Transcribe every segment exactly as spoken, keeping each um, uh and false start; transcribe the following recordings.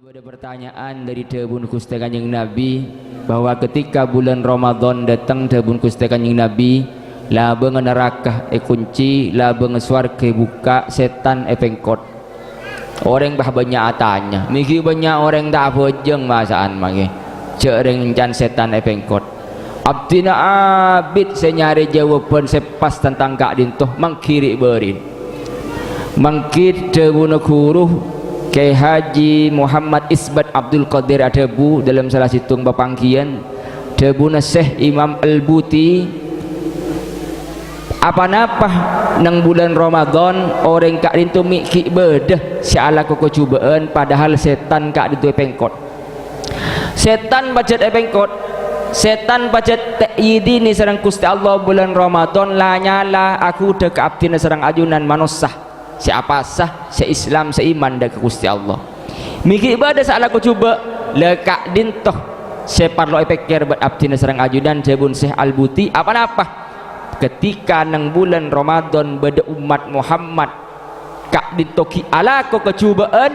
Bâdâ partanya'an dâri dhâbuna Ghustè Kanjeng Nabi, bahwa ketika bulân Ramadan dâteng, dhâbuna Ghustè Kanjeng Nabi, labângnga naraka èkoncè, labângnga sowarghâ èbukka', sètan èpèngkot. Orèng bâ' bânnya' atanya, "Mè' ghi' bânnya' orèng ta' abhâjâng masa'an mangkè, jhâ' rèng can sètan èpèngkot?" Abdhina abit sè nyarè jâwâbhân sè pas tentang ka'dinto, mangghi rè'-bâri'na. Mangghi dhâbuna ghuru Kè Haji Muhammad Isbat Abdul Qadir adhâbu dâlem sala sèttong papangghiyân, dhâbuna Syekh Imam Al-Buti, "Apa-napa neng bulân Ramadan orèng ka'dinto mè' ghi' bâdâ sè alako kajhubâ'ân, padahal sètan ka'dinto èpèngkot?" Sètan pajhât èpèngkot, sètan pajhât ta' èyidini sareng Ghustè Allah bulân Ramadan la nyala aghudhâ ka abdhina sareng ajunan manossa sè apasa, sè Islam, sè iman dâ' ka Ghustè Allah. Mè' ghi' bâdâ sè alako jhubâ', la ka'dinto sè parlo èpèkkèr bân abdhina sareng ajunan, dhâbuna Syekh Al-Buti, "Apa-napa? Ketika neng bulân Ramadan bâdâ ommat Muhammad ka'dinto ghi' alako kajhubâ'ân,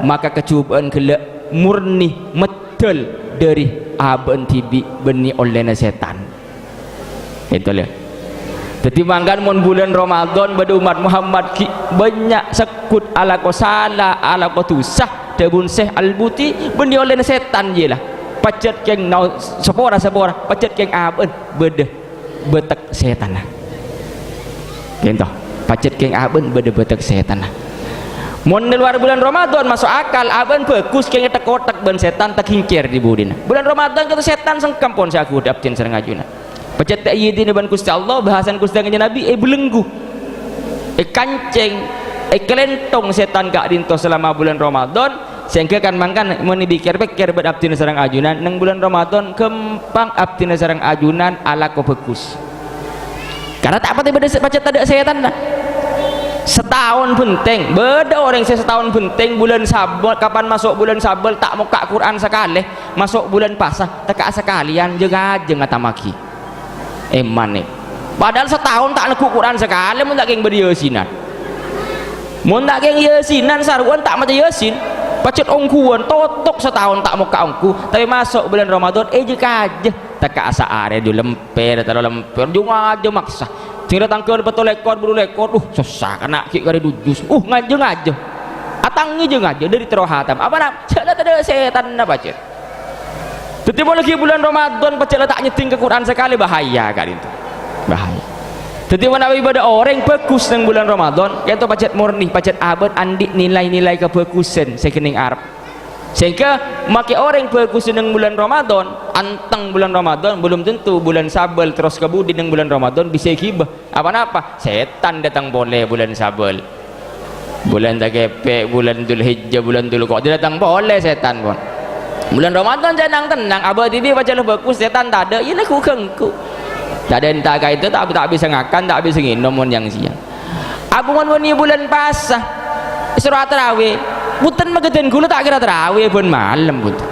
maka kajhubâ'ân ghellâ' murni meddhâl dâri abâ'na dhibi' bânnè ollèna sètan." Ènto, lè. Dhâddhi, mangkana mon bulân Ramadan bâdâ ommat Muhammad ghi' bânnya' segghut alako sala, alako dhusa, dhâbuna Syekh Al-Buti, bânnè ollèna sètan, iyâ la. Pajhât kèng nao-, sapora-sapora, pajhât kèng abâ'na bâdâ bâtek sètanna. Ènto, pajhât kèng abâ'na bâdâ bâtek sètanna. Mon è lowar bulân Ramadan maso' akal, abâ'na bhâghus kèng èthèk-othèk bân sètan, ta' ghincèr dhi budina. Bulân Ramadan kènto sètan sengkem pon sè aghudhâ abdhina sareng ajunan. Pajhât ta' èyidini bân Ghustè Allah, bhâsana Ghustè Kanjeng Nabi, èbelenggu, èkancèng, èkalèntong sètan ka'dinto salama bulân Ramadan, saèngghâ kan mangkana mon èpèkkèr-pèkkèr bân abdhina sareng ajunan, neng bulân Ramadan ghâmpang abdhina sareng ajunan alako bhâghus. Karna ta' patè bâdâ sè, pajhât tadâ' sètanna. Sataon bhenteng, bâdâ orèng sè sataon bhenteng, bulân Sabâl, kapan maso' bulân Sabâl ta' mokka' Qur'an sakalè, maso' bulân Pasa, tekka'a sakalèyan, jâng-ajâng atamaghi. Èman, è. Padahal sataon ta' neggu' Qur'an sakalè mon ta' kèng bâdâ Yasinan. Mon ta' kèng Yasinan, sarowan ta' maca Yasin, pajhât ongghuwân, totok sataon ta' mokka' ongghu, tapè maso' bulân Ramadan, è, jâ-kajâ. Tekka'a saarè, du lèmpèr, tello lèmpèr, jâng-ajâng maksa. Sèngghâ tangghâl pètto lèkor, bâllu lèkor, uh, sossa, kèng ghi' karè du juz. Uh, ngajâng-ajâng. Atangè jâng-ajâng, dâri terro hatam. Apa, na? Jhâ' la tadâ' sètanna, pajhât. Dhâddhi, mon laghi bulân Ramadan, pajhât la ta' nyeddhing ka Qur'an sakalè, bahaya ka'dinto. Bahaya. Dhâddhi, manabi bâdâ orèng bhâghus neng bulân Ramadan, kènto pajhât murni, pajhât abâ'na andi' nilai-nilai kabhâghusân sè kennèng arep. Saèngghâ makè orèng bhâghus neng bulân Ramadan, anteng bulân Ramadan, belum tentu bulân Sabâl terros ka budi neng bulân Ramadan bisa èghibâ. Apa-napa? Sètan dâteng polè bulân Sabâl. Bulân Takèpè', bulân Dzulhijjah, bulân Dzulqa'dah, dâteng polè sètan, pon. Bulân Ramadan jhâ' nang-tennang, abâ' dhibi' pajhât la bhâghus, sètan tadâ', iyâ lagghu' ghânggu. Tadâ' enta' ka'dinto, ta', ta' bisa ngakan, ta' bisa ngènom mon yang-sèyang. Apa mon bânnè bulân Pasa, èsoro atarawi, bhunten maghâdhân ghulâ ta' kèra atarawi bân malem, bhunten.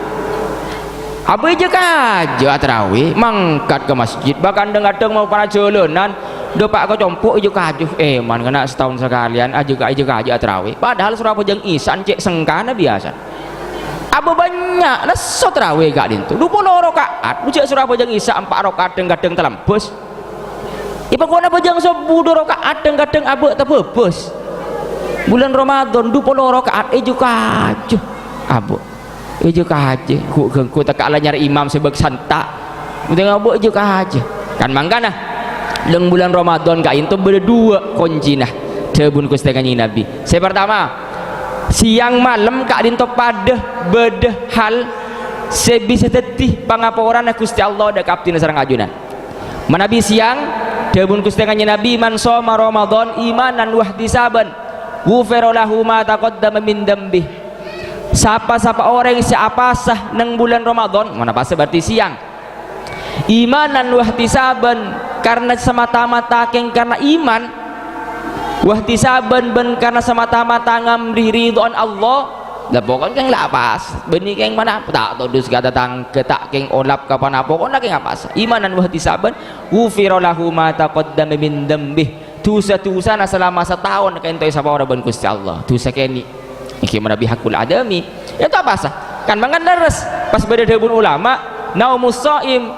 Abâ' èjâ-kajâ atarawi, mangkat ka masjid, bahkan dhâng-kadhâng mau parjhâlânan, dâpa' ka compo' èjâ-kajâ. Èman, kèng sataon sakalèyan ajâ-, èjâ-kajâ atarawi. Padahal soro abhâjâng Isya' cè' sengkana biyasa. Abâ' bânnya' lesso atarawi ka'dinto. Du polo raka'at, bhujâ soro abhâjâng Isya' empa' raka'at dhâng-kadhâng talambâs. Èpakon abhâjâng sobbhu du raka'at dhâng-kadhâng abâ' tabâbâs. Bulân Ramadan du polo raka'at èjâ-kajâ abâ'. Èjâ-kajâ, ghu-, ghânggu tekka' la nyarè imam sè bâk santa'. Mending abâ' èjâ-kajâ. Kan mangkana, neng bulân Ramadan ka'dinto bâdâ duwâ' koncèna, dhâbuna Ghustè Kanjeng Nabi. Sè partama, sèyang malem ka'dinto padâ bâdâ hal sè bisa dhâddhi pangaporana Ghustè Allah dâ' ka abdhina sareng ajunan. Manabi sèyang, dhâbuna Ghustè Kanjeng Nabi, "Man shoma Ramadan imanan wahtisaban, ghufira lahu ma taqaddama min dzambih." Sapa-sapa orèng sè apasa neng bulân Ramadan, mon apasa berarti sèyang. Imanan wahtisaban, karna samata-mata kèng karna iman. Wahtisaban bân karna samata-mata ngamrè ridho'an Allah. Lah, pokon kèng la apasa. Bânnè kèng mana? Ta' todus ka tatangghâ, ta' kèng olap ka panapa. Pokonna kèng apasa. Imanan wahtisaban, ghufira lahu ma taqaddama min dzambih. Dhusa-dhusana salama sataon ka'dinto èsapora bân Ghustè Allah. Dhusa kènè'. Ènggi manabi haqqul adami. Iyâ ta' apasa. Kan mangkana lerres. Pas bâdâ dhâbuna ulama, "Naumus shaim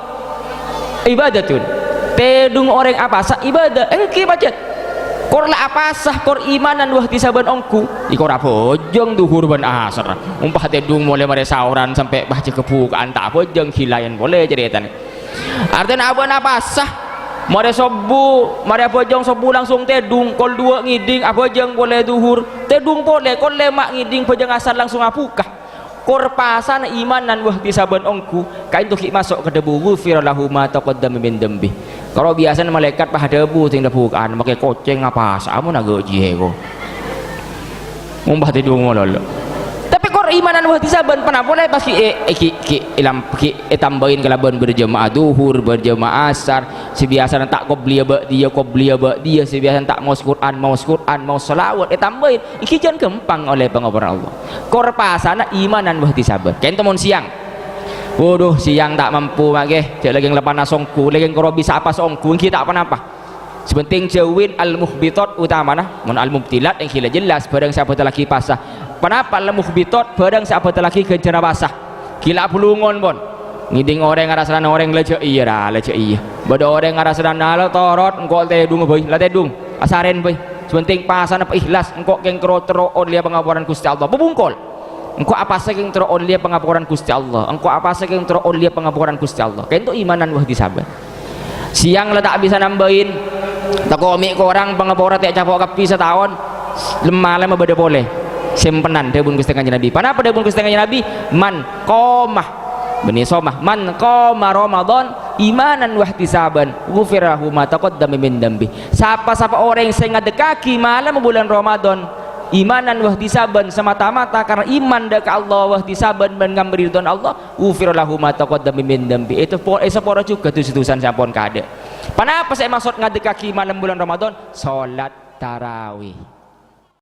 ibadatun." Tèdung orèng apasa ibadah. Ènggi pajhât. Kor la apasa, kor imanan wâhdi sabân ongghu. Ènggi kor abhâjâng dhuhur bân asar. Ompa tèdung molaè marè saoran sampè' pas jâgâ buka'an ta' abhâjâng, ghilaèn polè carètana. Artèna abâ'na apasa. Marè sobbhu, marè abhâjâng sobbhu langsung tèdung, kol duwâ' ngèdhing, abhâjâng polè dhuhur, tèdung polè, kol lèma' ngèdhing, bhâjâng asar langsung abhuka. Kor pasana imanan wâhdi sabân ongghu, kaènto ghi' maso' ka dhâbu, "Ghufira lahu ma taqaddama min dzambi." Karo biyasana malaèkat pas adhâbu sè dhâbu ka'an, "Makè kocèng apasa mon aghâjiyâ ko'." Ompa tèdung malolo. Tapè kor imanan wâhdi sabân, ponapa polè pas ghi' è, è, ghi', ghi' èlam-, ghi' ètambâi kalabân berjamaah dhuhur, berjamaah asar, sè biyasana ta' qobliyah ba'diyah, qobliyah ba'diyah, sè biyasana ta' maos Qur'an, maos Qur'an, maos shalawat, ètambâi. Ènggi jhân ghâmpang olè pangaporana Allah. Kor pasana imanan wâhdi sabân. Kaènto mon sèyang. Waduh, sèyang ta' mampu, makè. Jhâ' laghi' leppana songghu, laghi' kor bisa apasa ongghu, ènggi ta' ponapa. Sè pentèng jhâuwin al-muhbitat utamana, mon al-mubtilat ènggi la jelas, bhârâng sè abhâtallaghi pasa. Ponapa al-muhbitat? Bhârâng sè abhâtallaghi ghânjhârânna pasa. Ghi' la abhulungon, pon. Ngèdhing orèng arasana orèng la jhâ' iyâ, ra, la jhâ' iyâ. Bâdâ orèng arasana la torot, engko' tèdung bhâi, la tèdung. Asarèn bhâi. Sè pentèng pasana pa ikhlas, engko' kèng kor terro ollèya pangaporana Ghustè Allah. Pabungkol. Engko' apasa kèng terro ollèya pangaporana Ghustè Allah. Engko' apasa kèng terro ollèya pangaporana Ghustè Allah. Kaènto imanan wâhdi sabân. Sèyang la ta' bisa nambâi, tako' mè' korang pangapora ta' ècapo' kabbhi sataon, lem-, malem bâdâ polè. Sèmpenan, dhâbuna Ghustè Kanjeng Nabi. Ponapa dhâbuna Ghustè Kanjeng Nabi? "Man qoma," bânnè soma. "Man qoma Ramadan imanan wahtisaban, ghufira lahu ma taqaddama min dzambi." Sapa-sapa orèng sè ngaddhekkaghi malem bulân Ramadan, imanan wahtisaban, semata-mata karena iman dâ' ka Allah wahtisaban bân ngambi ridhona Allah, ghufira lahu ma taqaddama min dzambi. Itu po-, èsapora jhughân dhusa-dhusana sè ampon kaadâ'. Ponapa sè èmaksod ngaddhekkaghi malem bulân Ramadan? Salat tarawih.